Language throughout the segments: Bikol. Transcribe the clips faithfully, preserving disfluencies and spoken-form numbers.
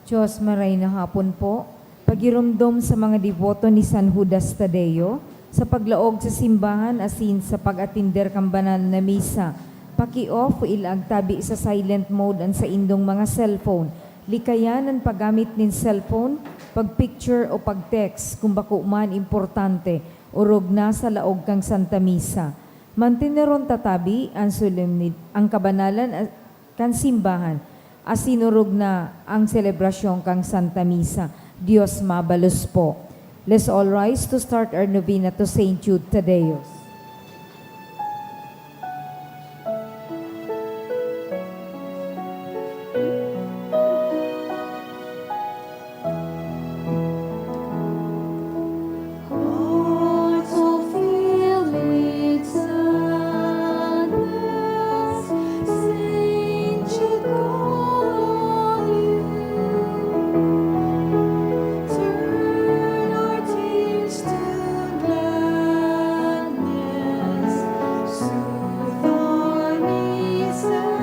Diyos, maray na hapon po. Pagiromdom sa mga deboto ni San Judas Tadeo, sa paglaog sa simbahan asin sa pag-atender kan banal na misa. Paki-off o ilaag tabi sa silent mode an saindong mga cellphone. Likayan an paggamit nin cellphone, pag-picture o pag-text kun bako man importante, orog na sa laog kan Santa Misa. Manteneron ta tabi an solemnid-, an kabanalan a-, kan simbahan, asin orog na ang selebrasyon kan Santa Misa. Dios mabalos po. Let's all rise to start our novena to Saint Jude Thaddeus. Hearts all filled with sadness, Saint Jude call on you. Turn our tears to gladness, soothe our misery.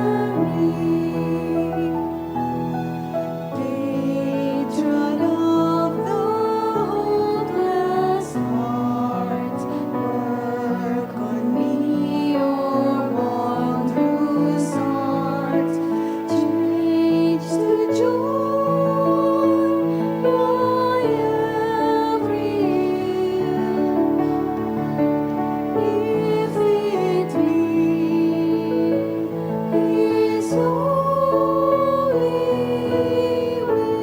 Patron of the hopeless heart, work on me your wondrous art. Change to joy my every ill, if it be His holy will.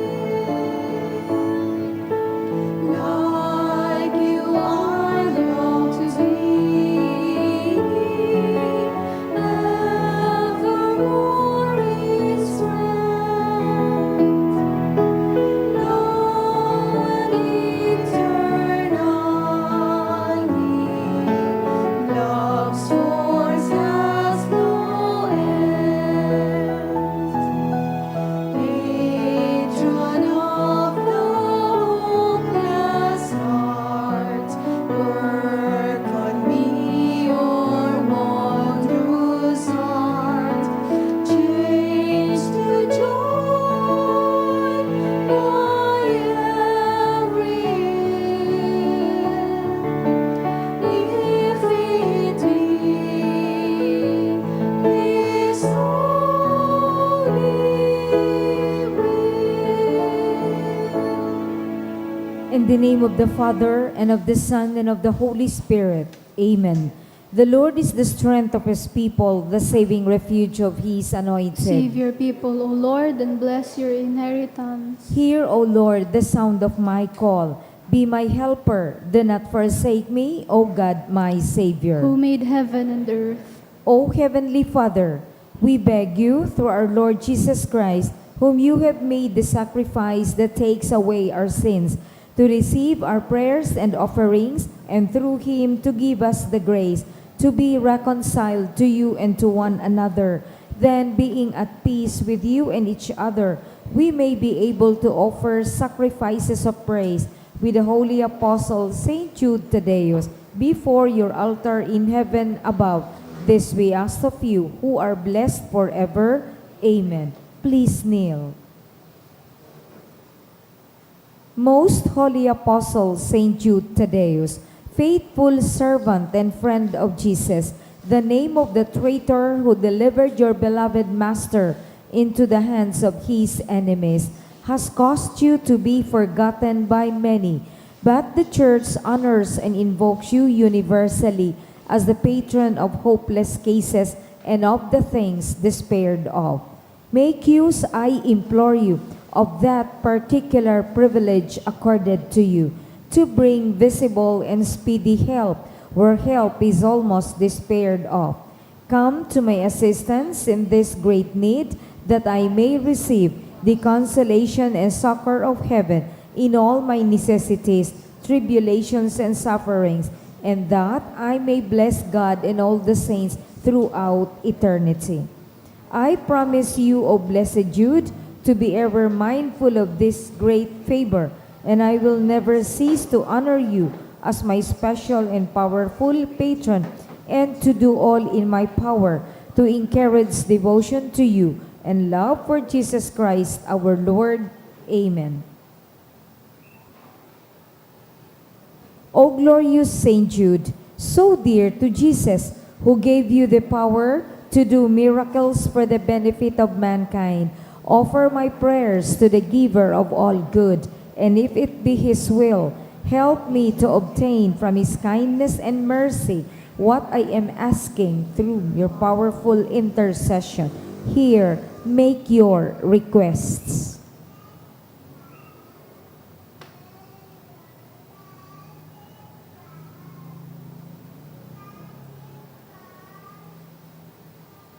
Like you are loved to be evermore His friend. Love eternally, love's force has no end. Patron of the hopeless heart, work on me your wondrous art. Change to joy my every ill, if it be His holy will. In the name of the Father, and of the Son, and of the Holy Spirit. Amen. The Lord is the strength of His people, the saving refuge of His anointed. Save your people, O Lord, and bless your inheritance. Hear, O Lord, the sound of my call. Be my helper, do not forsake me, O God, my Savior. Who made heaven and earth. O Heavenly Father, we beg you, through our Lord Jesus Christ, whom you have made the sacrifice that takes away our sins, to receive our prayers and offerings, and through him to give us the grace to be reconciled to you and to one another. Then, being at peace with you and each other, we may be able to offer sacrifices of praise with the holy apostle Saint Jude Thaddeus before your altar in heaven above. This we ask of you, who are blessed forever. Amen. Please kneel. Most Holy Apostle Saint Jude Thaddeus, faithful servant and friend of Jesus, the name of the traitor who delivered your beloved Master into the hands of his enemies has caused you to be forgotten by many, but the Church honors and invokes you universally as the patron of hopeless cases and of the things despaired of. Make use, I implore you, of that particular privilege accorded to you, to bring visible and speedy help where help is almost despaired of. Come to my assistance in this great need, that I may receive the consolation and succor of heaven in all my necessities, tribulations, and sufferings, and that I may bless God and all the saints throughout eternity. I promise you, O blessed Jude, to be ever mindful of this great favor, and I will never cease to honor you as my special and powerful patron, and to do all in my power to encourage devotion to you and love for Jesus Christ our Lord. Amen. O glorious Saint Jude, so dear to Jesus, who gave you the power to do miracles for the benefit of mankind, offer my prayers to the Giver of all good, and if it be His will, help me to obtain from His kindness and mercy what I am asking through your powerful intercession. Here, make your requests.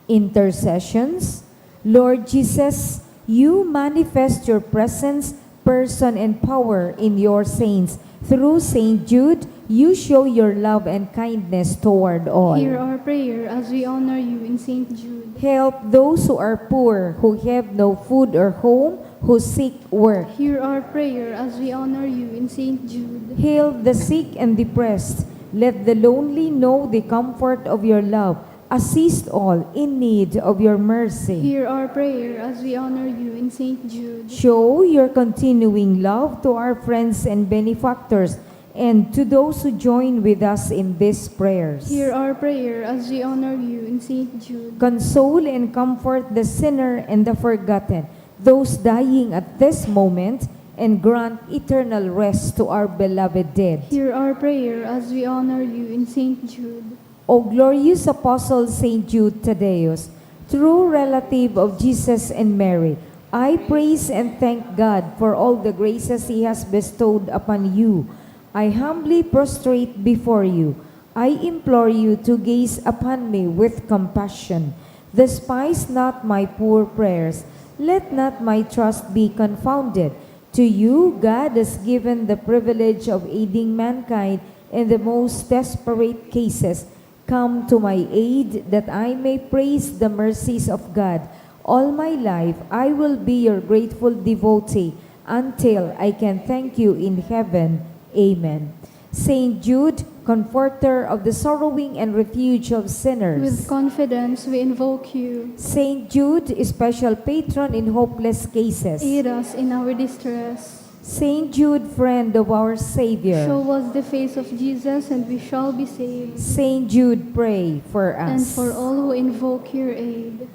Intercessions. Lord Jesus, you manifest your presence, person, and power in your saints. Through Saint Jude, you show your love and kindness toward all. Hear our prayer as we honor you in Saint Jude. Help those who are poor, who have no food or home, who seek work. Hear our prayer as we honor you in Saint Jude. Heal the sick and depressed. Let the lonely know the comfort of your love. Assist all in need of your mercy. Hear our prayer as we honor you in Saint Jude. Show your continuing love to our friends and benefactors, and to those who join with us in these prayers. Hear our prayer as we honor you in Saint Jude. Console and comfort the sinner and the forgotten, those dying at this moment, and grant eternal rest to our beloved dead. Hear our prayer as we honor you in Saint Jude. O glorious Apostle Saint Jude Thaddeus, true relative of Jesus and Mary, I praise and thank God for all the graces He has bestowed upon you. I humbly prostrate before you. I implore you to gaze upon me with compassion. Despise not my poor prayers. Let not my trust be confounded. To you, God has given the privilege of aiding mankind in the most desperate cases. Come to my aid, that I may praise the mercies of God. All my life, I will be your grateful devotee until I can thank you in heaven. Amen. Saint Jude, comforter of the sorrowing and refuge of sinners. With confidence we invoke you. Saint Jude, special patron in hopeless cases. Aid us in our distress. Saint Jude, friend of our Savior. Show us the face of Jesus and we shall be saved. Saint Jude, pray for us. And for all who invoke your aid.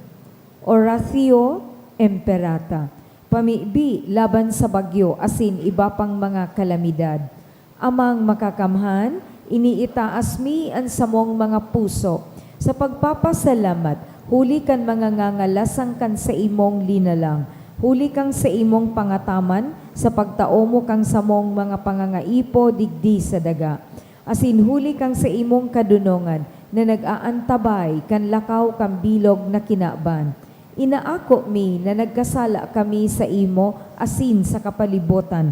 Oratio Imperata. Pamibi laban sa bagyo asin iba pang mga kalamidad. Amang Makakamhan, iniitaas mi an samong mga puso sa pagpapasalamat huli kan mga ngangalasang kan saimong linalang, huli kan saimong pangataman sa pagtao mo kan samong mga pangangaipo digdi sa daga, asin huli kan saimong kadonongan na nag-aantabay kan lakaw kan bilog na kinaban. Inaako mi na nagkasala kami saimo asin sa kapalibotan.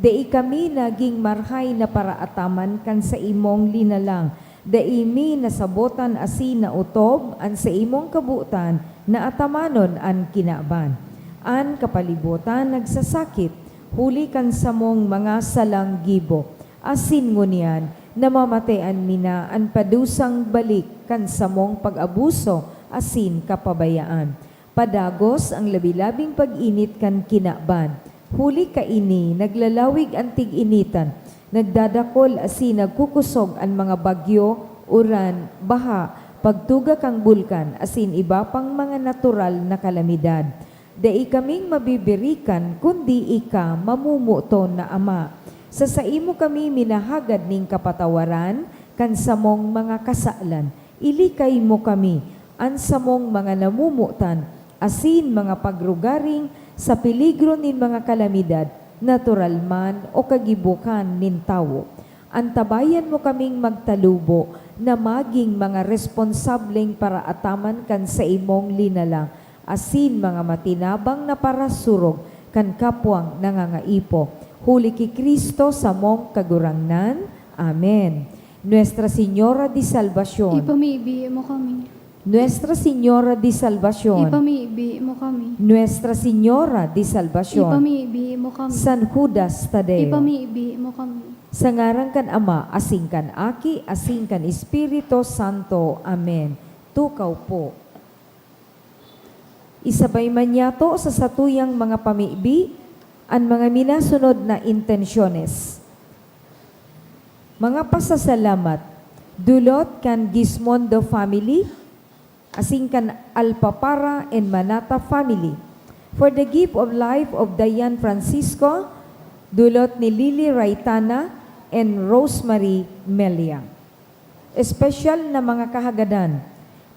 Dai kami nagin marahay na paraataman kan saimong linalang. Dai mi nasabotan asin naotob an saimong kabotan na atamanon an kinaban. An kapalibotan nagsasakit huli kan samong mga salang gibo, asin ngunyan namamatean mi na an padusang balik kan samong pag-abuso asin kapabayaan. Padagos an labi-labing pag-init kan kinaban. Huli kaini, naglalawig an tig-initan, nagdadakol asin nagkukosog an mga bagyo, uran, baha, pagtuga kan bulkan, asin iba pang mga natural na kalamidad. Dai kaming mabibirikan kundi ika, mamomoton na Ama. Sa saimo kami minahagad nin kapatawaran kan samong mga kasalan. Ilikay mo kami, an samong mga namomotan, asin mga pagrugaring sa peligro nin mga kalamidad, natural man o kagibokan nin tawo. Antabayan mo kaming magtalubo na magin mga responsableng paraataman kan saimong linalang, asin mga matinabang na parasurog kan kapwang nangangaipo. Huli ki Cristo samong Kagurangnan. Amen. Nuestra Señora de Salvacion. Ipamibi mo kami. Nuestra Señora de Salvacion. Ipamibi mo kami. Nuestra Señora de Salvacion. Ipamibi mo kami. San Judas Tadeo. Ipamibi mo kami. Sa ngaran kan Ama, asin kan Aki, asin kan Espiritu Santo. Amen. Tukaw po. Isabay man niyato sa satuyang mga pamibi An mga minasunod na intensyones. Mga pasasalamat, dulot kan Gismondo family, asin kan Alpapara and Manata family. For the gift of life of Diane Francisco, dulot ni Lily Raitana and Rosemary Melia. Espesyal na mga kahagadan.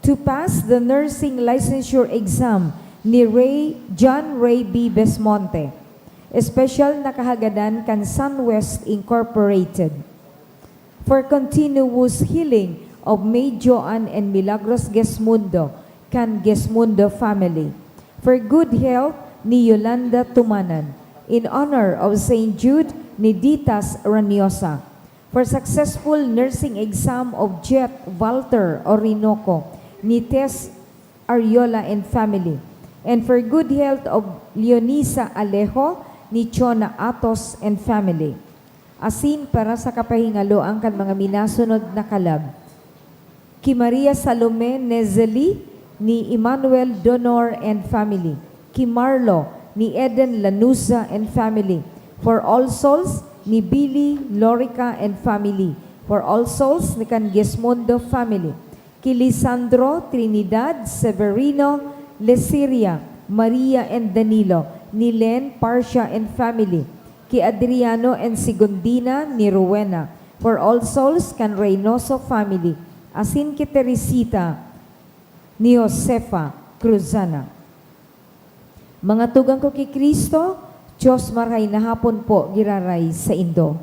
To pass the nursing licensure exam ni Ray, John Ray B. Besmonte. Espesyal na kahagadan kan Sunwest Incorporated. For continuous healing of May Joan and Milagros Gesmundo kan Gesmundo family. For good health ni Yolanda Tumanan. In honor of Saint Jude ni Ditas Raniosa. For successful nursing exam of Jet Walter Orinoco ni Tess Ariola and family. And for good health of Leonisa Alejo ni Chona Atos and family. Asin para sa kapahingaloan kan mga minasunod na kalab. Ki Maria Salome Nezeli ni Emmanuel Donor and family. Ki Marlo ni Eden Lanuza and family. For all souls ni Billy, Lorica and family. For all souls ni kan Gesmundo family. Ki Lisandro, Trinidad, Severino, Lesiria, Maria and Danilo, ni Len, Parcia and family. Ki Adriano and Segundina, ni Rowena. For all souls kan Reynoso family, asin ki Teresita ni Josefa Cruzana. Mga tugang ko ki Cristo, Dios marahay na hapon po giraray saindo.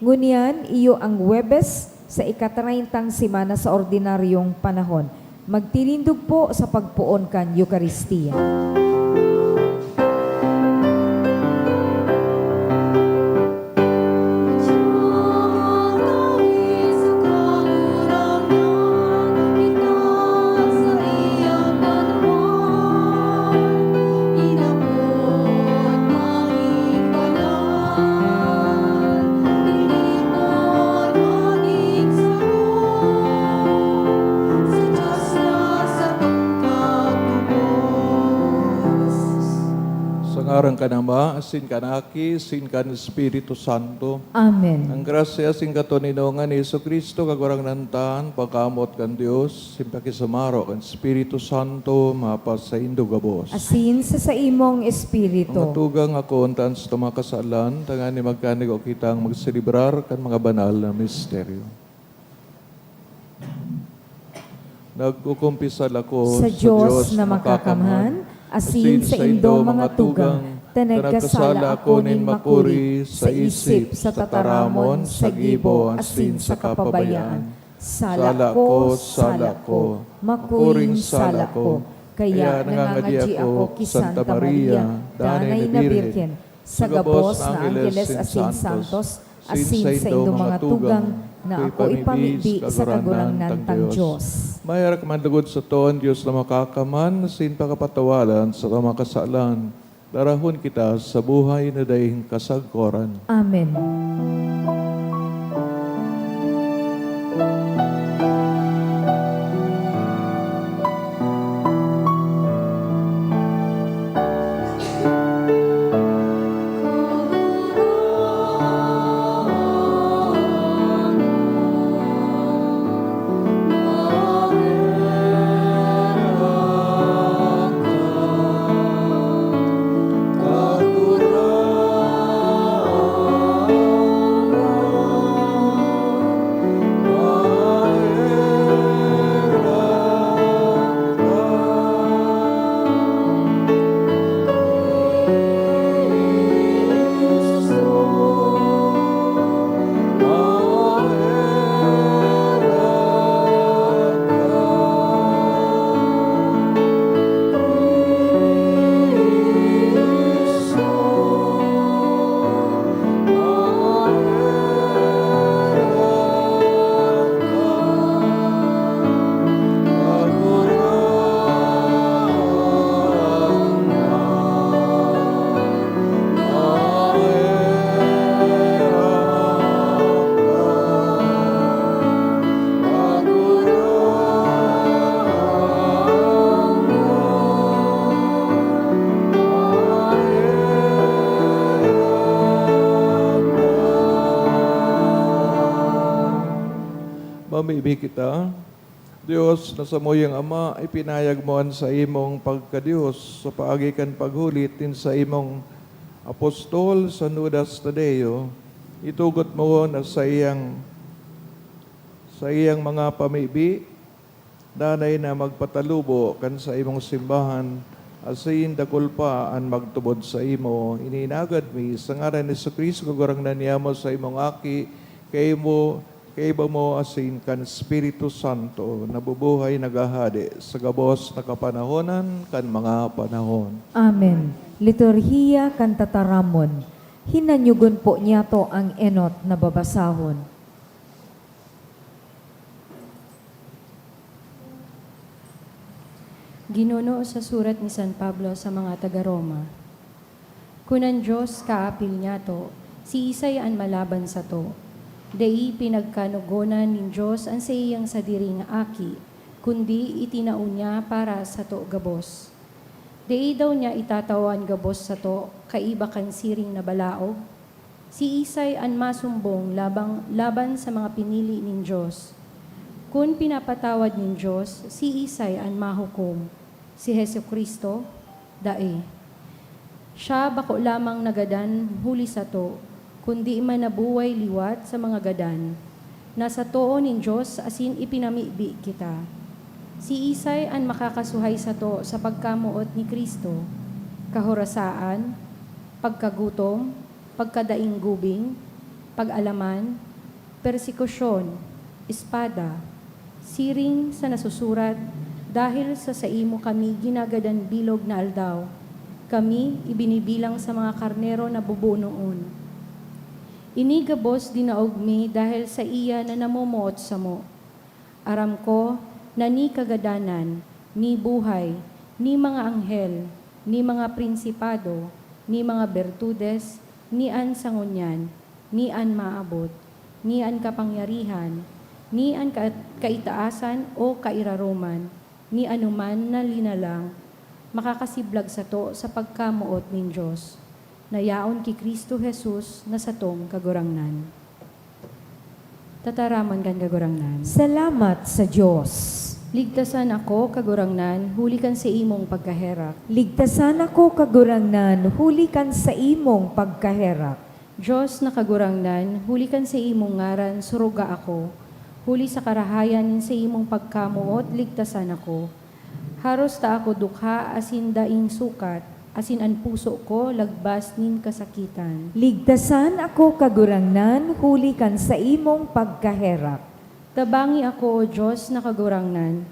Ngunyan, iyo ang Huwebes sa ika-treyntang semana sa ordinaryong panahon. Magtinindog po sa pagpoon kan Eukaristia. Sa ngaran kan Ama, asin kan Aki, asin kan Espiritu Santo. Amen. Ang grasya asin katoninongan ni Jesu-Cristo, Kagurangnan ta, an pagkamoot kan Dios, asin pakisumaro kan Espiritu Santo, mapasaindo gabos. Asin sa saimong espiritu. Mga tugang, akoon ta an satong mga kasalan, tanganing magkanigo kitang magselebrar kan mga banal na misteryo. Nagkukumpisal ako sa Dios na makakamhan, asin saindo mga tugang, ta nagkasala ako nin makuri sa isip, sa tataramon, sa gibo, asin sa kapabayaan. Sala ko, sala ko, makuring sala ko. Kaya nangangadi ako ki Santa Maria, Danay na Birhen, sa gabos na angheles asin santos, asin saindo mga tugang, na ako ipamibi sa Kagurangnan tang Dios. Maherak man lugod sato an Dios na makakaman, asin pakapatawaran sa mga kasalan. Darahon kita sa buhay na daing kasagkoran. Amen. Ibi kita, Dios na samuyang Ama, ipinayag mo an saimong pagka-Dios sa paagi kan paghulit nin saimong apostol San Judas Tadeo. Itugot mo na saiyang, saiyang mga pamibi, danay na magpatalubo kan saimong simbahan, asin dakul pa an magtubod saimo. Ininagad mi sa ngaran ni Jesu-Cristo, Kagurangnan niamo, saimong Aki, kaimo, kaiba mo, asin kan Espiritu Santo, nabubuhay, naghahade sa gabos na kapanahonan kan mga panahon. Amen. Liturhiya kan Tataramon. Hinanyugon po niyato ang enot na babasahon. Ginuno sa surat ni San Pablo sa mga taga-Roma. Kun an Dios kaapil niyato, siisay an malaban sato? Dai pinagkanugonan nin Dios an saiyang sadiring Aki, kundi itinao niya para sato gabos. Dai daw niya itatao an gabos sato kaiba kan siring na balaog? Siisay an masumbong labang, laban sa mga pinili nin Dios? Kun pinapatawad nin Dios, siisay an mahukom? Si Jesu-Cristo? Dai. Siya bako lamang nagadan huli sato, kundi man nabuhay liwat sa mga gadan. Nasa too nin Dios asin ipinamibi kita. Siisay an makakasuhay sato sa pagkamoot ni Cristo? Kahorasaan? Pagkagutom? Pagkadaing gubing? Pag-alaman? Persekusyon? Espada? Siring sa nasusurat, "Dahil sa saimo kami ginagadan bilog na aldaw. Kami ibinibilang sa mga karnero na bubunoon." Ini gabos dinaog mi dahil saiya na namomoot samo. Aram ko na ni kagadanan, ni buhay, ni mga anghel, ni mga prinsipado, ni mga bertudes, ni an sangonyan, ni an maabot, ni an kapangyarihan, ni an ka-, kaitaasan o kairaroman, ni anoman na linalang, makakasiblag sato sa pagkamoot nin Dios, na yaon ki Cristo Jesus na satong Kagurangnan. Tataramon kan Kagurangnan. Salamat sa Dios. Ligtasan ako, Kagurangnan, huli kan saimong pagkaherak. Ligtasan ako, Kagurangnan, huli kan saimong pagkaherak. Dios na Kagurangnan, huli kan saimong ngaran suruga ako. Huli sa karahayan nin saimong pagkamoot, ligtasan ako. Haros ta ako dukha asin daing sukat, asin an puso ko lagbas nin kasakitan. Ligtasan ako, Kagurangnan, huli kan saimong pagkaherak. Tabangi ako, O Dios na Kagurangnan,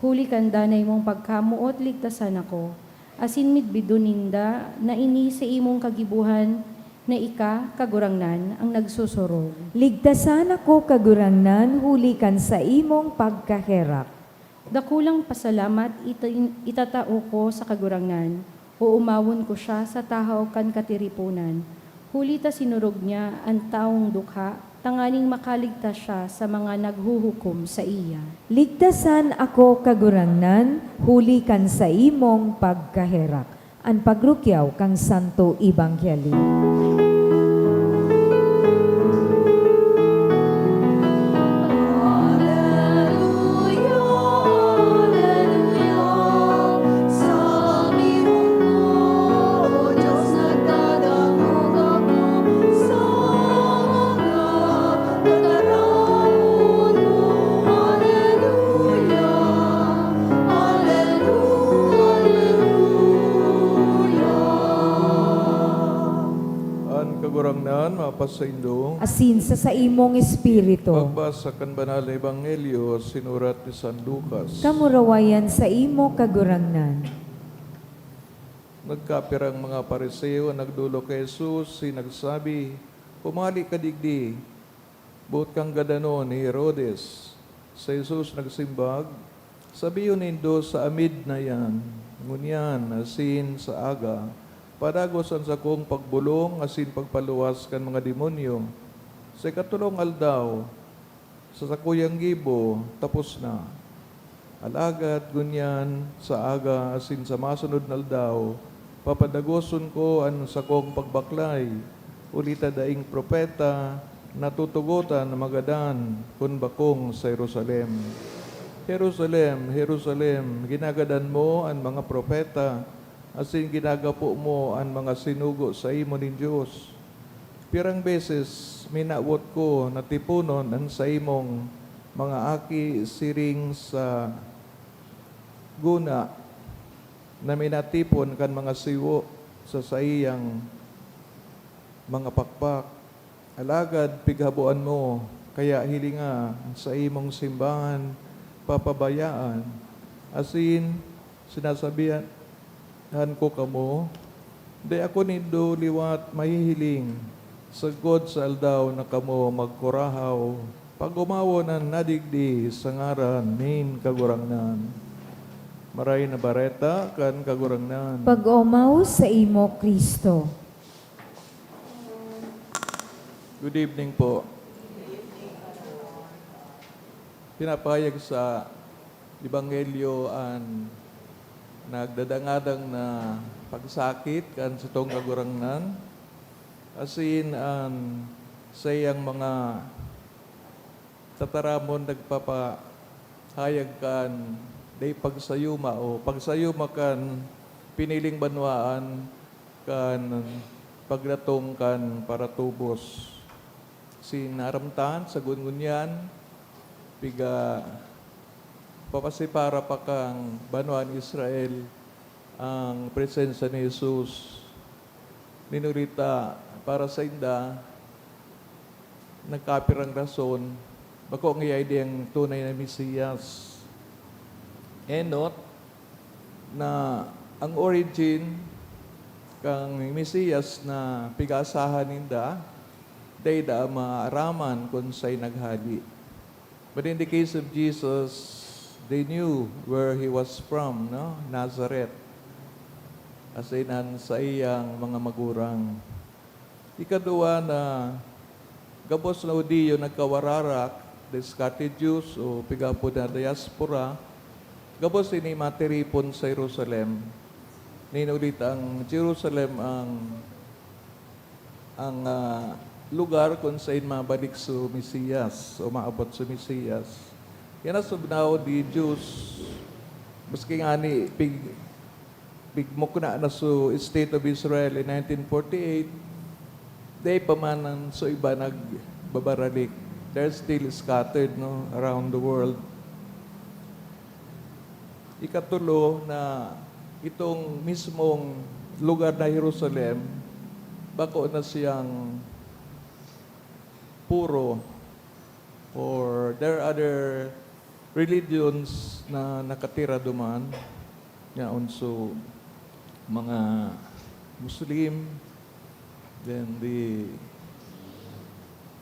huli kan danay mong pagkamoot, ligtasan ako, asin midbidon ninda na ini saimong kagibohan na ika, Kagurangnan, an nagsusurog. Ligtasan ako, Kagurangnan, huli kan saimong pagkaherak. Dakulang pasalamat ita-, itatao ko sa Kagurangnan, oomawon ko siya sa tahaw kan katiriponan, huli ta sinurog niya an tawong dukha tanganing makaligtas siya sa mga naghuhukom saiya. Ligtasan ako, Kagurangnan, huli kan saimong pagkaherak. An pagrukyaw kan Santo Ebanghelyo. An Kagurangnan mapasaindo. Asin sa saimong espiritu. Pagbasa kan Banal na Ebanghelyo sinurat ni San Lucas. Kamurawayan saimo, Kagurangnan. Nagkapirang mga Fariseo an nagdolok ki Jesus, asin nagsabi, "Humale ka digdi, boot kang gadanon ni Herodes." Si Jesus nagsimbag, "Sabihon nindo sa amid na iyan, ngunyan asin sa aga, padagos an sakong pagbolong asin pagpaluwas kan mga demonyo. Sa ikatolong aldaw, sa sakuyang gibo, tapos na. Alagad ngunyan, sa aga asin sa masunod na aldaw, papadagoson ko an sakong pagbaklay, huli ta daing propeta natutugotan na magadan kun bakong sa Jerusalem. Jerusalem, Jerusalem, ginagadan mo an mga propeta, asin ginagapo mo an mga sinugo saimo nin Dios. Pirang beses minawot ko na tiponon an saimong mga aki siring sa gona na minatipon kan mga siwo sa saiyang mga pakpak. Alagad pighaboan mo, kaya hilinga an saimong simbahan papabayaan, asin sinasabihan ko kamo, dai ako nindo liwat mahihiling, sagkod sa aldaw na kamo magkurahaw, pag-omawon an nadigdi sa ngaran nin Kagurangnan. Maray na Bareta kan Kagurangnan. Pag-omaw saimo, Cristo. Good evening po. Pinapahayag sa Ebanghelyo an nagdadangadang na pagsakit kan satong Kagurangnan, asin an saiyang mga tataramon nagpapahayag kan dai pagsayuma o pagsayuma kan piniling banwaan kan pagdatong kan paratubos. Sinaramtan, sagkod ngunyan, piga papasipara pa kan banwaan Israel ang presensya ni Jesus. Minurita para sainda, nagkapirang rason, bako ngaya ini ang tunay na Mesiyas. Enot na ang origin kan Mesiyas na pig-aasahan ninda, dai da maaraman kun saen naghale. But in the case of Jesus, they knew where he was from, no? Nazareth. As in, an saiyang mga magurang. Ikaduwa na gabos na Judio nagkawararak, the scattered Jews o pigapod na diaspora, gabos ini matiripon sa Jerusalem. Nin ulit ang Jerusalem ang, ang, ah, lugar kun saen mabalik so Mesiyas o maabot so Mesiyas. Yan ang subnaw di Jews. Maski ngani, pig-, pigmukna na so State of Israel in nineteen forty-eight, dai pa man an so iba nagbabaralik. They're still scattered, no, around the world. Ikatulo na itong mismong lugar na Jerusalem, bako na siyang puro, or there are other religions na nakatira duman, yaon so mga Muslim, then the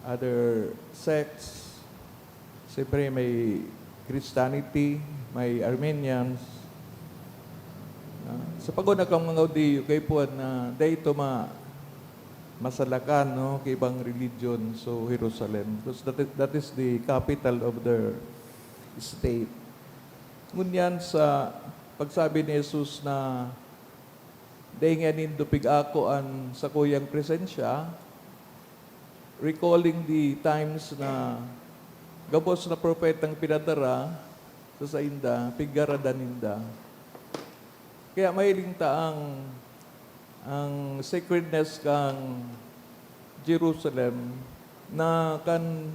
other sects, siyempre may Christianity, may Armenians. Ah, sa paguna kan mga Judio, kaipuhan na dai ito ma-, masalakan, no, ki ibang religion, so Jerusalem. Because that is, that is the capital of their state. Ngunyan sa pagsabi ni Jesus na, "Dai ngani nindo pig-ako an sakuyang presensya," recalling the times na gabos na propetang pinadara sa sainda, piggaradan ninda. Kaya mahiling ta ang, ang sacredness kan Jerusalem na kan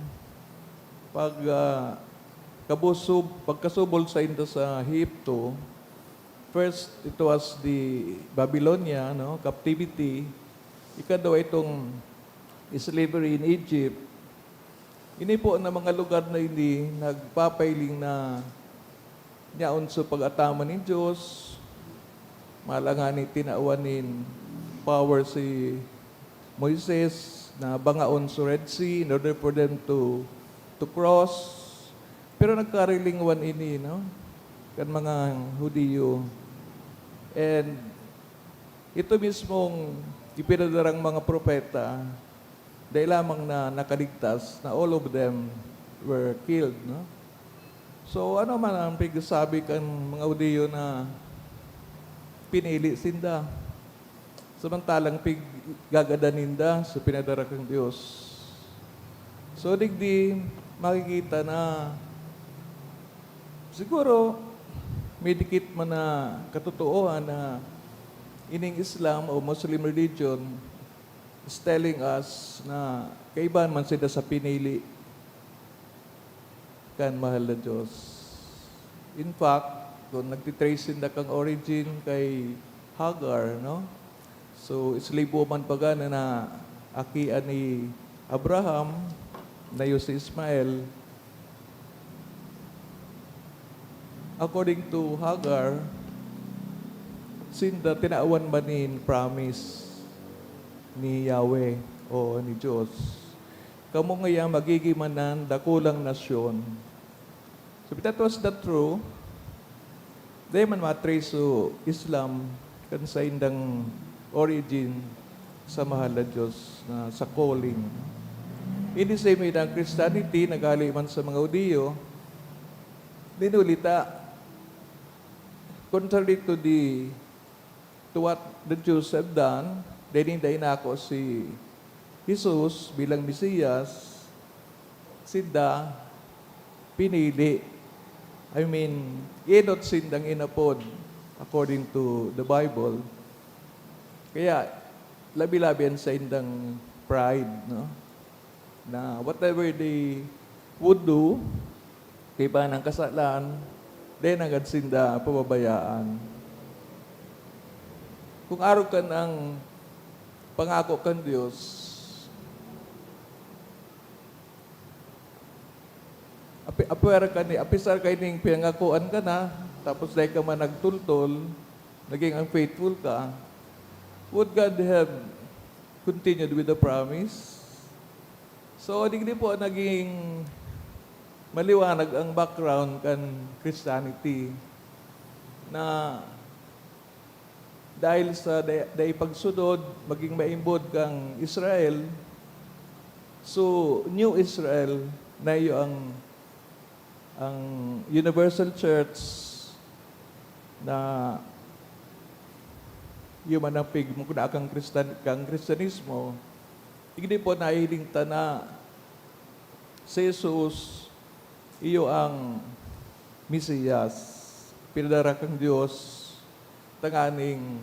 pag, ah, kabusob-, pagkasubol sainda sa Ehipto, first, it was the Babylonia, no, captivity. Ikaduwa, itong slavery in Egypt. Ini po na mga lugar na ini nagpapahiling na yaon so pag-ataman nin Dios. Malangan ni tinawan nin power si Moises na bangaon so Red Sea in order for them to, to cross. Pero nagkarilingwan ini, no, kan mga Judio. And ito mismong ipinadarang mga propeta, dai lamang na nakaligtas, na all of them were killed, no? So, ano man ang pigsabi kan mga Judio na pinili sinda? Samantalang piggagadan ninda sa pinadara kan Dios. So, digdi, makikita na siguro may dikit man na katotoohan na ining Islam o Muslim religion is telling us na kaiba man sila sa pinili kan mahal na Diyos. In fact, kung nagtitrace sinda kang origin kay Hagar, no? So, slave woman pa gana na aki ni Abraham, na iyo si Ismael. According to Hagar, sinda tinawan man nin promise ni Yahweh o ni Diyos. Kamo ngaya magigin man nan dakulang nasyon. So, if that was the true, di man matrace so Islam kan saindang origin sa mahal na Diyos na sa calling. In the same way na ang Christianity naghali man sa mga Hudiyo, dinulita. Contrary to the to what the Jews have done, dai ninda inako si Jesus bilang Mesiyas, sinda pinili. I mean, enot sindang inapod according to the Bible. Kaya, labi-labi an saindang pride, no? Na whatever they would do, kaiba nang kasalan, dai nanggad sinda pababayaan. Kung arog kan ang pangako kan Dios, api-, apwera ka ni, apisar kaining pinangakoan ka na, tapos dai ka man nagtultol, naging unfaithful ka, would God have continued with the promise? So, digdi po naging maliwanag ang background kan Christianity na dahil sa da-, dai pagsunod, maging maimbod kang Israel. So, New Israel na iyo ang, ang universal church na iyo man ang pigmukna kang Kristan-, kang Kristiyanismo. Digdi po nahiling ta na si Jesus, iyo ang Mesiyas, pinadara kan Dios tanganing,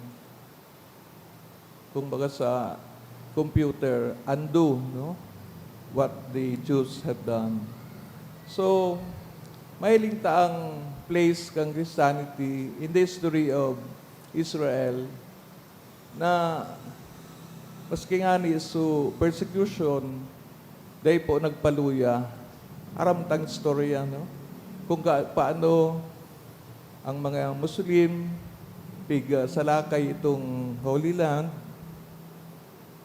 kumbaga sa computer, undo, no? What the Jews have done. So, mahiling ta ang place kan Christianity in the history of Israel na maski ngani so persecution, dai po nagpaluya. Aram tang istorya, no? Kung ka-, paano ang mga Muslim pig-, ah, salakay itong Holy Land.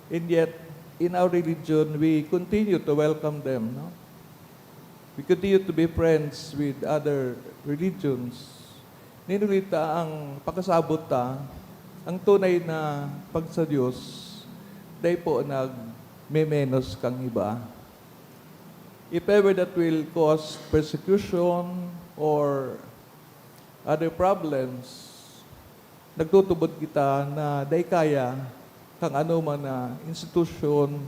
And yet, in our religion, we continue to welcome them, no? We continue to be friends with other religions. Ninulita ang pakasabot ta, ang tunay na pagsa-Diyos, dai po nagmemenos kang iba. If ever that will cause persecution or other problems, nagtutubod kita na dai kaya kan anoman na institusyon,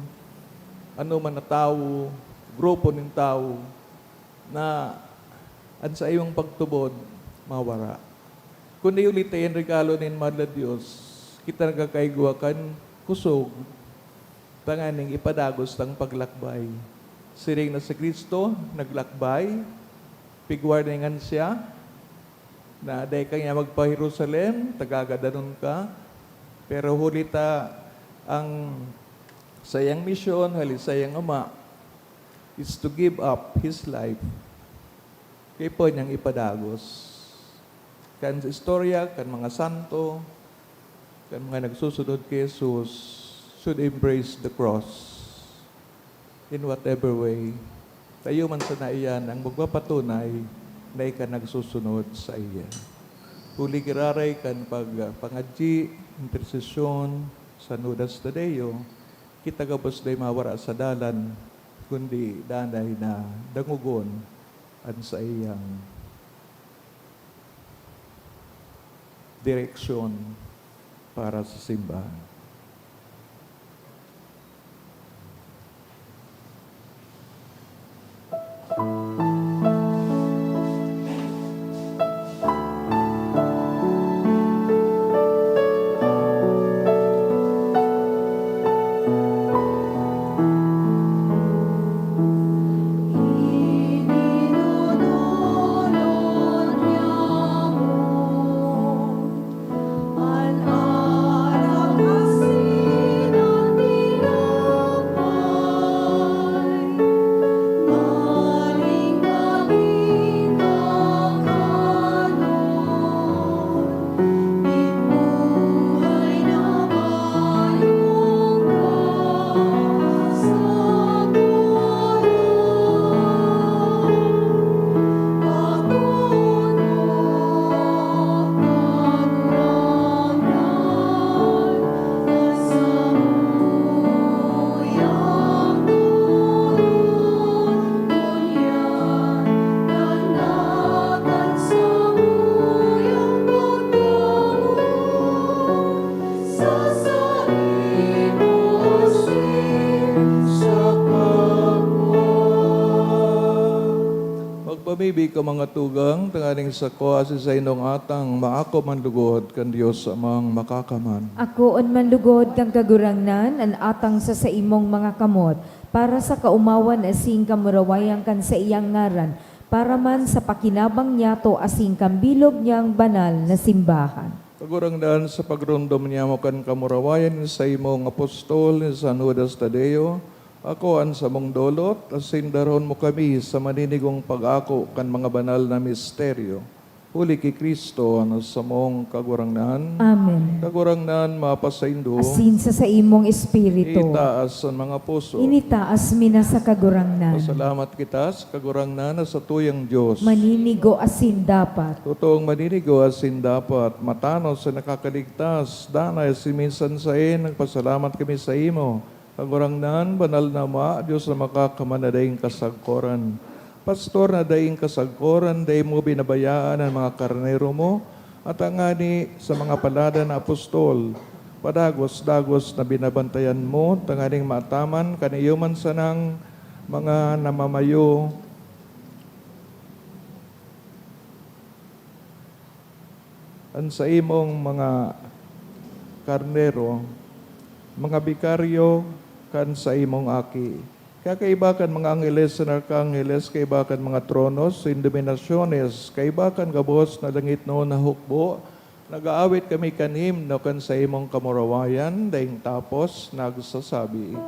anoman na tawo, grupo nin tawo, na an saiyang pagtubod mawara. Kundi huli ta iyan regalo nin mahal na Dios, kita nagkakaigwa kan kusog, tanganing ipadagos tang paglakbay. Siring na si Cristo naglakbay, pigwarningan siya, na dai ka niya magpa-Jerusalem, tagagadanon ka. Pero huli ta ang saiyang misyon, hali saiyang Ama, is to give up his life. Kaipuhan niyang ipadagos. Kan istorya, kan mga santo, kan mga nagsusunod ki Jesus, should embrace the cross in whatever way. Tayo man sana iyan ang magpapatunay na ika nagsusunod saiya. Huli giraray kan pag-, pangadyi, intersesyon, San Judas Tadeo, kita gabos dai mawara sa dalan, kundi danay na dangogon an saiyang direksyon para sa simbahan. Ibi ko mga tugang, tanganing sako asin saindong atang maako man lugod kan Dios Amang Makakaman. Akoon man lugod kan Kagurangnan an atang sa saimong mga kamot, para sa kaomawan asin kamurawayan kan saiyang ngaran, para man sa pakinabang niyato asin kan bilog niyang banal na simbahan. Kagurangnan, sa pagromdom niyamo kan kamurawayan nin saimong apostol, ni San Judas Tadeo, ako an samong dolot, asin darahon mo kami sa maninigong pag-ako kan mga banal na misteryo. Huli ki Cristo na samong Kagurangnan. Amen. Kagurangnan, mapasaindo. Asin sa saimong espiritu. Itaas an mga puso. Initaas mi na sa Kagurangnan. Pasalamat kita sa Kagurangnan na satuyang Dios. Maninigo asin dapat. Totoong maninigo asin dapat, matanos sa nakakaligtas, danay asin minsan saen, nagpasalamat kami saimo. Kagurangnan, banal na Ama, Dios na makakaman na daing kasagkoran. Pastor na daing kasagkoran, dai mo binabayaan an mga karnero mo, at tangani sa mga palada na apostol, padagos-dagos na binabantayan mo, tanganing maataman kan iyo man sanang mga namamayo an saimong mga karnero, mga bikaryo kan saimong Aki. Kaya kaiba kan mga angheles asin arkangheles, kaiba kan mga tronos asin dominasyones, kaiba kan gabos na langitnon na hukbo, nag-aawit kami kan himno kan saimong kamurawayan, daing tapos nagsasabi.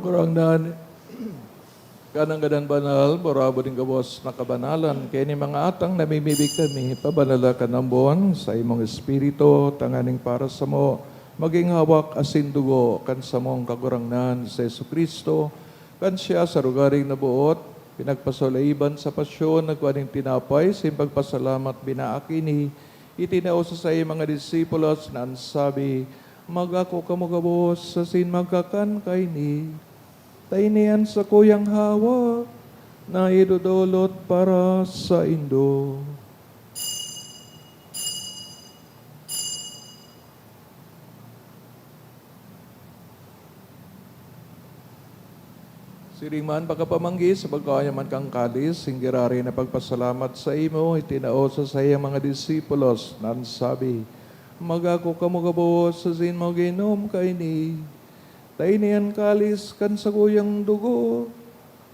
Kagurangnan, Kanang gadan banal, barabod nin gabos na kabanalan, kaya nin mga atang namimibi kami, pabanala kan ambon sa imong Espiritu, tanganing para samo, maging hawak asin dugo kan samong Kagurangnan, si Jesu-Cristo, kan siya sa rogaring naboot, pinagpasulaiban sa pasyon, nagkua nin tinapay, sin pagpasalamat, binaak ini, itinao sa saiyang mga disipulos, na an sabi, "Mag-ako kamo gabos, asin magkakan kaini." Ta ini an sakuyang hawak na idodolot para saindo. Siring man, pagkapamanggi sa pagkayaman kan kalis, singgirari na pagpasalamat saimo, itinao sa saiyang mga disipulos, na an sabi, "Mag-ako kamo gabos, asin mag-inom kaini." Ta ini an kalis kan sakuyang dugo,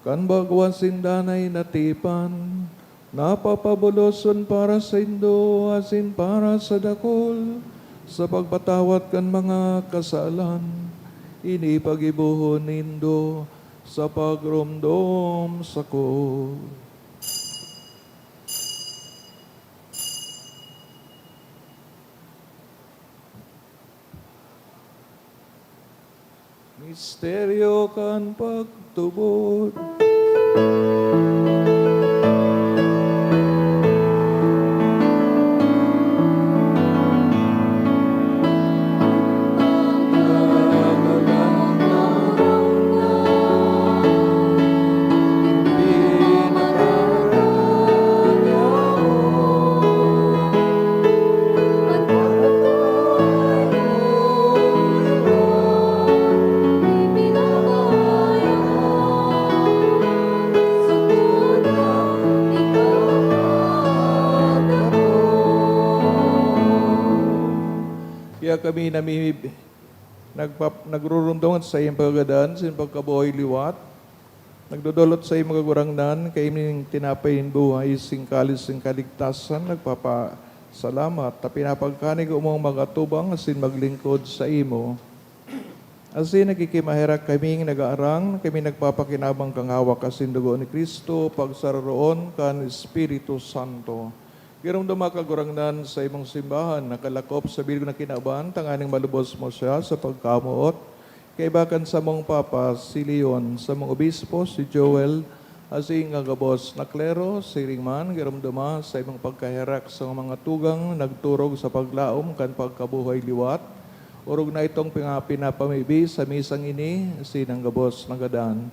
kan bako asin danay na tipan, na papaboloson para saindo asin para sa dakul, sa pagpatawad kan mga kasalan. Ini paggibohon nindo sa pagromdom sako. Misteryo kan pagtubod. Kaya kami namimib-, nagpap-, nagrurundong sa iyong pagkagadan, sa iyong pagkabuhay liwat, Nagdodolot saimo, Kagurangnan, kaini nin tinapay nin buhay, sing kalis nin kaligtasan, nagpapasalamat ta pinapagkanig mong mag-atubang asin maglingkod saimo. Asin nagkikimaherak kaming nag-aarang, kami nagpapakinabang kan hawak asin dugo ni Cristo, pagsararoon kan Espiritu Santo. Giromdoma, Kagurangnan, saimong simbahan, nakalakop sa bilog na kinaban, tanganing malubos mo siya sa pagkamoot. Kaiba kan samong Papa, si Leon, samong Obispo, si Joel, asin kan gabos na klero, siring man, giromdoma saimong pagkaherak sa mga tugang nagturog sa paglaom kan pagkabuhay liwat. Orog na itong pinga-, pinapamibi sa misang ini, asin an gabos na gadan.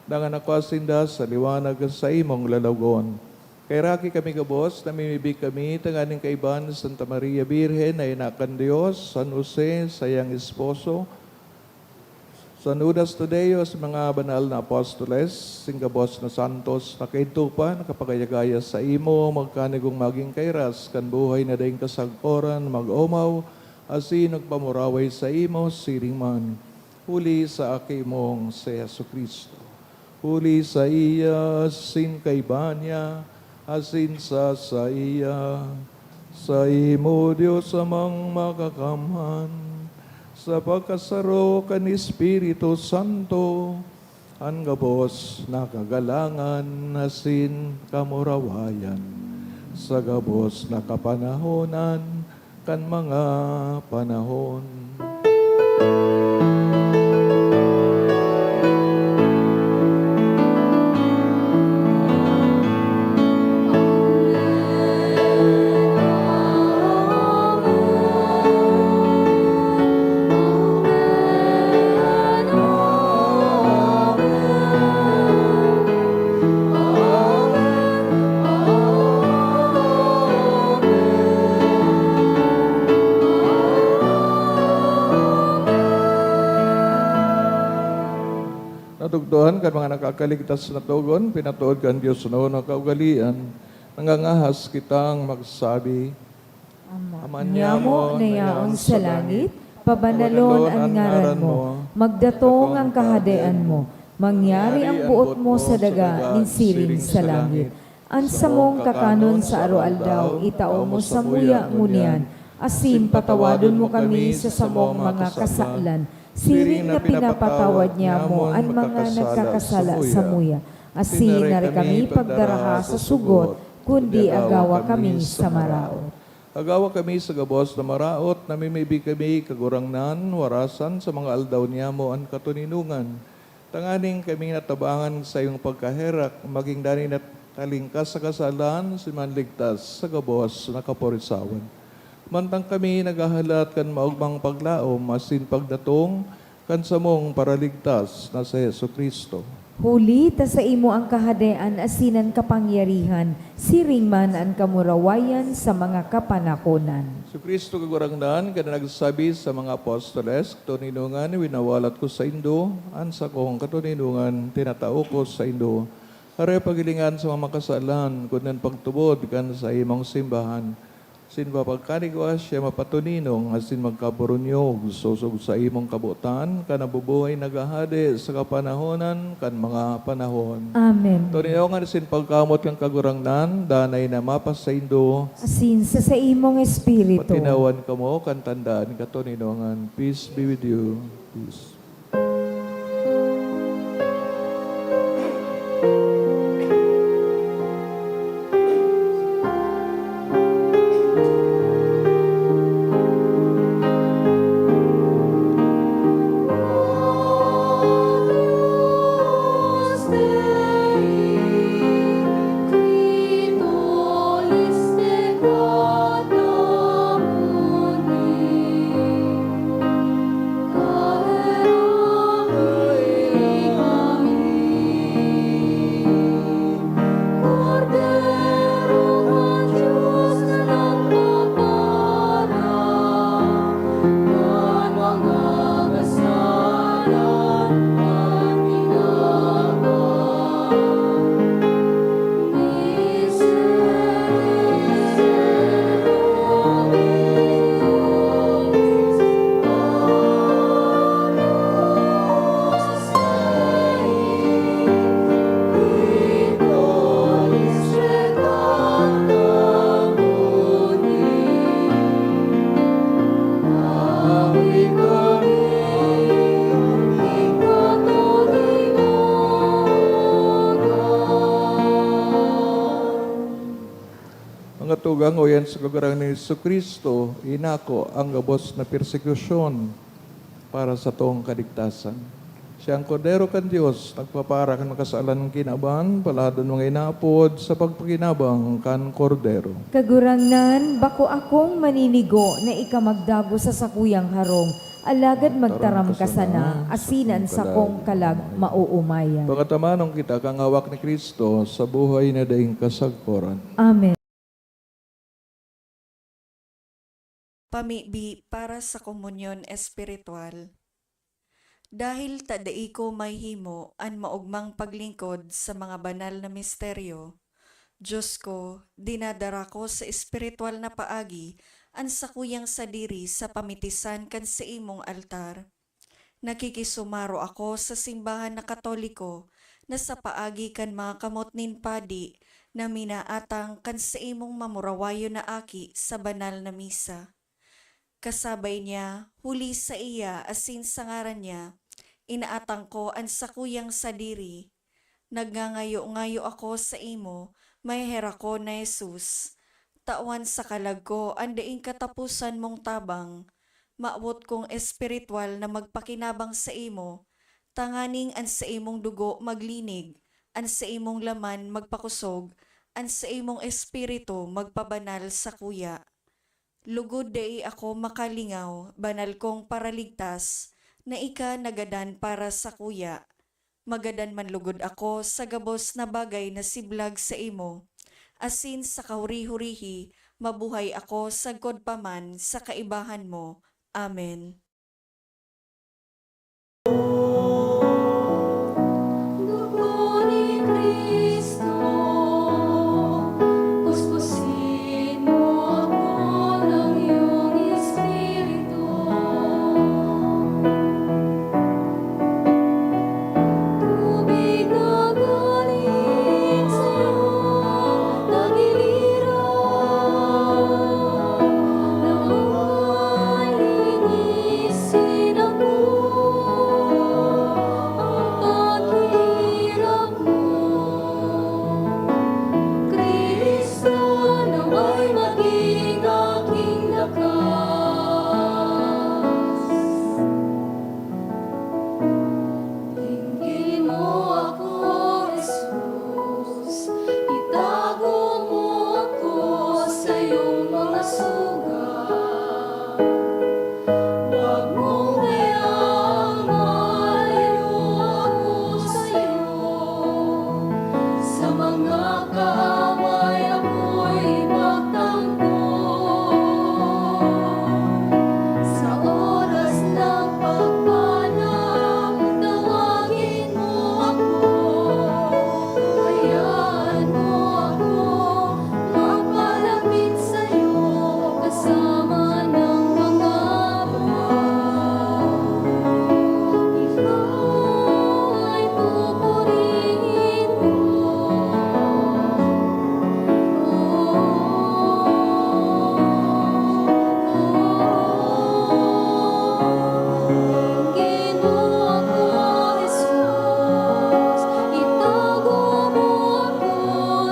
Dangan nakua sinda sa liwanag kan saimong lalawogon. Kaheraki kami gabos, namimibi kami tanganing kaiba ni Santa Maria Birhen na ina kan Dios, San Jose, saiyang esposo, San Judas Tadeo, sa mga banal na apostoles, sing gabos na santos, na kaidto pa nakapagaya-gaya saimo, magkanigong magin kairas kan buhay na daing kasagkoran, mag-omaw, asin magpamuraway saimo, siring man, huli sa Aki mong si Jesu-Cristo. Huli saiya, asin kaiba niya, asin sa saiya, saimo, Dios Amang Makakamhan, sa pagkasaro kan Espiritu Santo, an gabos na kagalangan asin kamurawayan, sa gabos na kapanahonan kan mga panahon. Natukdohan kan mga nakakaligtas na togon, pinatuod kan Dios na huno kaugalian, nangangahas kitang magsabi, Ama, Ama nyamo na yaon sa langit, pabanalon an ngaran mo, magdatong an kahadean mo, mangyari an boot mo sa daga nin siring sa langit. An samong kakanon sa aroaldaw, itao mo samuya ngunyan, asin patawadon mo kami sa samong mga kasalan, siring na pinapatawad nyamo an mga nagkakasala samuya. Asin dai kami pagdaraha sa sugot, kundi agawa kami sa maraot. Agawa kami sa gabos na maraot, namimibi kami, Kagurangnan, warasan sa mga aldaw nyamo an katoninongan, tanganing kami natabangan sa saimong pagkaherak, magin danay na talingkas sa kasalan, asin manligtas sa gabos na kaporisawan. Mantang kami naghahalat kan maogmang paglaom asin pagdatong kan samong Paraligtas na si Jesu-Cristo. Huli ta saimo an kahadean asin an kapangyarihan, siring man an kamurawayan sa mga kapanahonan. Si Cristo Kagurangnan, kan nagsabi sa mga apostoles, "Katoninongan winawalat ko saindo, an sakong katoninongan tinatao ko saindo." Hare paghilingan sa mga makasalan, kundi an pagtubod kan saimong simbahan. Asin papagkanigwa siya mapatoninong asin magkaburunyog, sosog saimong kabotan, kan nabubuhay naghahade sa kapanahonan kan mga panahon. Amen. Toninongan asin pagkamoot kan Kagurangnan, danay na mapasaindo. Asin sa saimong espiritu. Patinawan kamo kan tandaan katoninongan. Peace be with you. Peace. Tugang o yan sa Kagurangnan ni Jesu-Cristo, inako ang gabos na persekusyon para sa tong kaligtasan. Siya ang Kordero kan Dios, nagpapara kan makasalan ng kinaban, paladon mga inaapod sa pagpakinabang kan Kordero. Kagurangnan, bako akong maninigo na ika magdago sa sakuyang harong, alagad magtaram ka sana, asin an sakong kalag maoomayan. Pakatamanon kita kan hawak ni Cristo sa buhay na daing kasagkoran. Amen. Pamibi para sa komunyon espiritual. Dahil ta dai ko mahimo an maogmang paglingkod sa mga banal na misteryo, Diyos ko, dinadara ko sa espiritual na paagi an sakuyang sadiri sa pamitisan kan saimong altar. Nakikisumaro ako sa simbahan na Katoliko na sa paagi kan mga kamot nin padi na minaatang kan saimong mamurawayon na aki sa banal na misa. Kasabay niya, huli saiya asin sa ngaran niya, inaatang ko an sakuyang sadiri. Nagngangayo-ngayo ako saimo, maheherakon na Jesus. Tawan sa kalag ko an daing kataposan mong tabang. Mawot kong espiritual na magpakinabang saimo, tanganing an saimong dugo maglinig, an saimong laman magpakosog, an saimong espiritu magpabanal sakuya. Lugod dai ako makalingaw, banal kong Paraligtas, na ika nagadan para sakuya. Magadan man lugod ako sa gabos na bagay na siblag saimo, asin sa kahuri-hurihi mabuhay ako sagkod pa man sa kaibahan mo. Amen. Dugo ni Cristo, kuskusin mo ako ng iyong Espiritu. Tubig na galing sa'yo, tagiliran na malinisin ako. Ang paghihirap mo, Cristo, nawa'y maging aking lakas. Tingin mo ako, Jesus, itago mo ako sa iyong mga sugat. Wag mong hayaang malayo ako sa'yo. Sa mga kaaway ako'y ipagtanggol. Sa oras ng pagpanaw, tawagin mo ako. Hayaan mo ako magpalapit sa'yo kasama ng mga buhay. Ikaw ay pupurihin ko. Tingin mo ako, Jesus, itago mo ako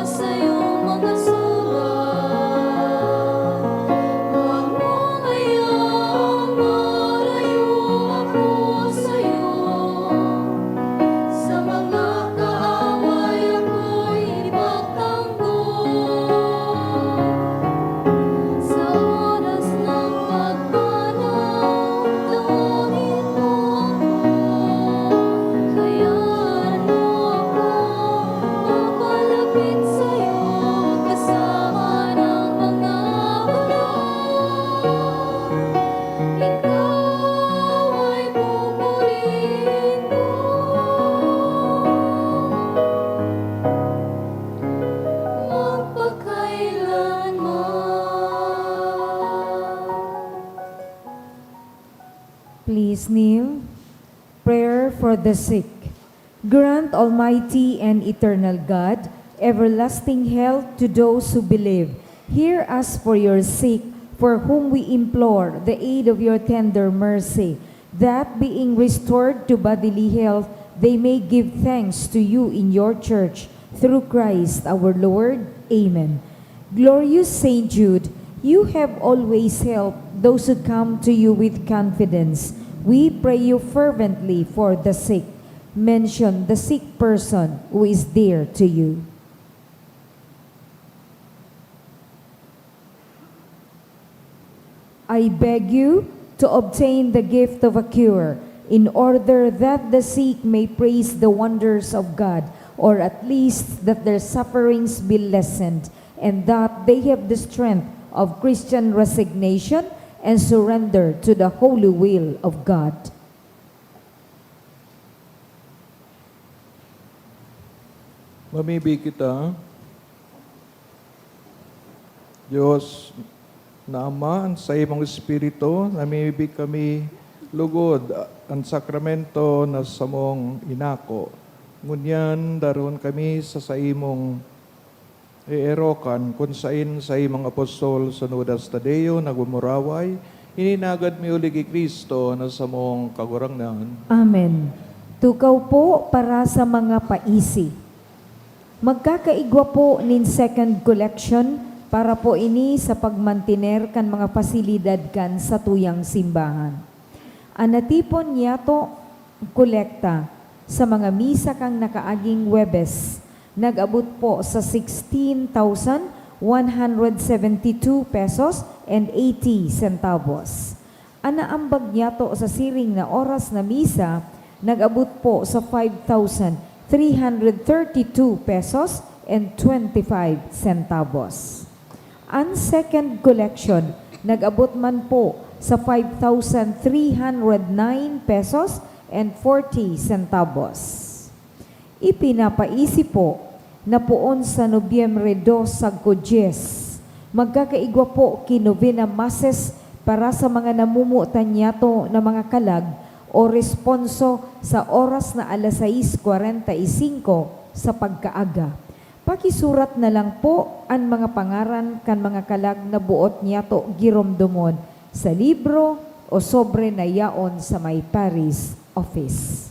sa iyong mga sugat. Wag mong hayaang malayo ako sa'yo. Sa mga kaaway ako'y ipagtanggol. Sa oras ng pagpanaw, tawagin mo ako. Hayaan mo ako mapalapit sa'yo kasama ng mga buhay. Ikaw ay pupurihin ko magpakailanman. Please kneel. Prayer for the sick. Grant, Almighty and eternal God, everlasting health to those who believe. Hear us for your sick, for whom we implore the aid of your tender mercy, that, being restored to bodily health, they may give thanks to you in your church, through Christ our Lord. Amen. Glorious Saint Jude, you have always helped those who come to you with confidence. We pray you fervently for the sick. Mention the sick person who is dear to you. I beg you to obtain the gift of a cure, in order that the sick may praise the wonders of God, or at least that their sufferings be lessened, and that they have the strength of Christian resignation and surrender to the holy will of God. Mamibi kita. Dios na Ama, an saimong Espiritu, namimibi kami lugod an sakramento na samong inako. Ngunyan, daron kami sa saimong eerokan, kun saen saimong apostol sunod hasta Tadeo nagmumuraway, ininagad mi huli ki Cristo na samong Kagurangnan. Amen. Tukaw po para sa mga paisi. Magkakaigwa po nin second collection para po ini sa pagmantiner kan mga pasilidad kan satuyang simbahan. An natipon niyato kolekta sa mga misa kan nakaaging Huwebes nag-abot po sa sixteen thousand one hundred seventy two pesos and eighty centavos. An naambag niyato sa siring na oras na misa nag-abot po sa five thousand three hundred thirty two pesos and twenty five centavos. An second collection nag-abot man po sa five thousand three hundred nine pesos and forty centavos. Ipinapaisi po na poon sa Nobyembre dos sagko dyes, magkakaigwa po ki Novena Masses para sa mga namumutan niyato na mga kalag o responso sa oras na alas sais kwarenta y singko sa pagkaaga. Pakisurat na lang po an mga pangaran kan mga kalag na boot niyato giromdomon sa libro o sobre na yaon sa may parish office.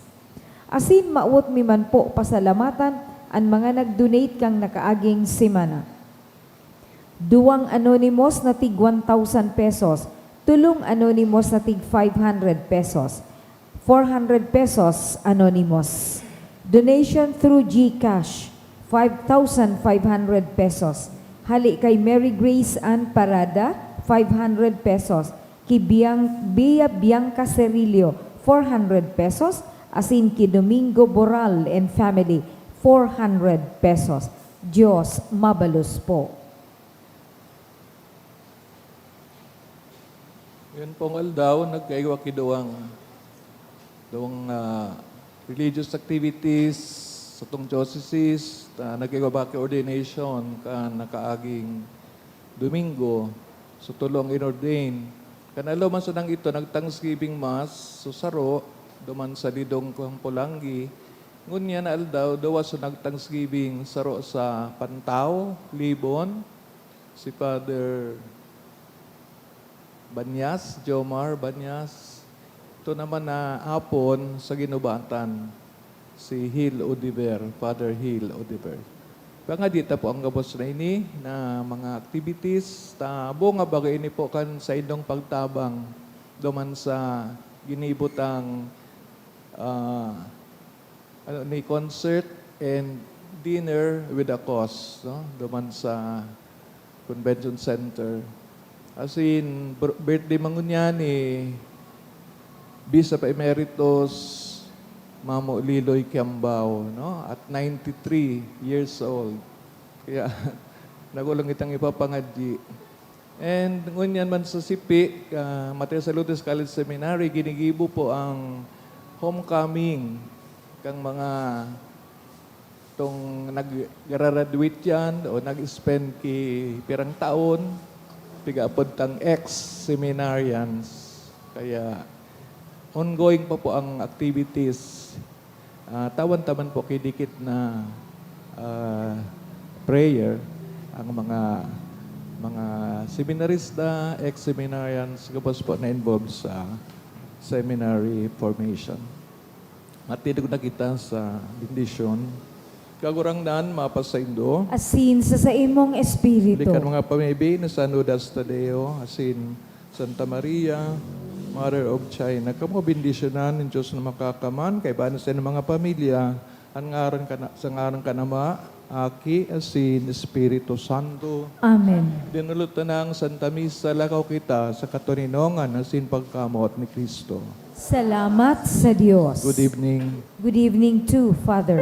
Asin mawot mi man po pasalamatan an mga nag-donate kan nakaaging semana. Duwang anonymous na tig one thousand pesos, tolong anonymous na tig five hundred pesos, four hundred pesos anonymous. Donation through GCash, five thousand five hundred pesos. Hali kay Mary Grace Ann Parada, five hundred pesos. Ki Biang-, Bia Bianca Cerillo, four hundred pesos, asin ki Domingo Boral and family, four hundred pesos. Dios mabalos po. Yun pong aldaw, nagkaigwa ki duwang, duwang, ah, religious activities sa tong diocese, ta nagkaigwa ba ki ordination kan nakaaging Domingo, so tolong inordain. Kan aldaw man sanang ito, nag-Thanksgiving Mass, so saro, duman sa Lidong, Campo Langi. Ngunyan na aldaw, duwa so nag-Thanksgiving, saro sa Pantao, Libon, si Father Banyas, Jomar Banyas. Ito naman na hapon sa Guinobatan, si Hil Odiver, Father Hil Odiver. Kaya nga, dita po ang gabos na ini na mga activities. Ta, bunga baga ini po kan sa indong pagtabang duman sa ginibotang, ah, ano ni, concert and dinner with a cause, no? Duman sa Convention Center. As in, bir-, birthday man ngunyan ni Bishop Emeritus Mamo Liloy Kiambao, no? At ninety-three years old. Kaya, nagulong itang ipapangadyi. And ngunyan man sa Sipi, ah, Mater Salutis College Seminary, ginigibo po ang homecoming kang mga tong nag-graduate yan o nag-spend ki pirang taon, pigaapod tang ex-seminarians. Kaya ongoing pa po ang activities. Ah, tawan ta man po ki dikit na, ah, prayer ang mga, mga seminarista, ex-seminarians, gabos po na involved sa seminary formation. Matindog na kita sa bendisyon. Kagurangnan, mapasaindo. Asin sa saimong espiritu. Kan mga pamibi ni San Judas Tadeo, asin Santa Maria, Mother of China, kamo bendisyonan nin Diyos na makakaman, kaiba na sa inyong mga pamilya, an ngaran kan, sa ngaran kan Ama, Aki, asin Espiritu Santo. Amen. Dinulot na ng Santa Misa, lakaw kita sa katoninongan asin pagkamoot ni Cristo. Salamat sa Diyos. Good evening. Good evening too, Father.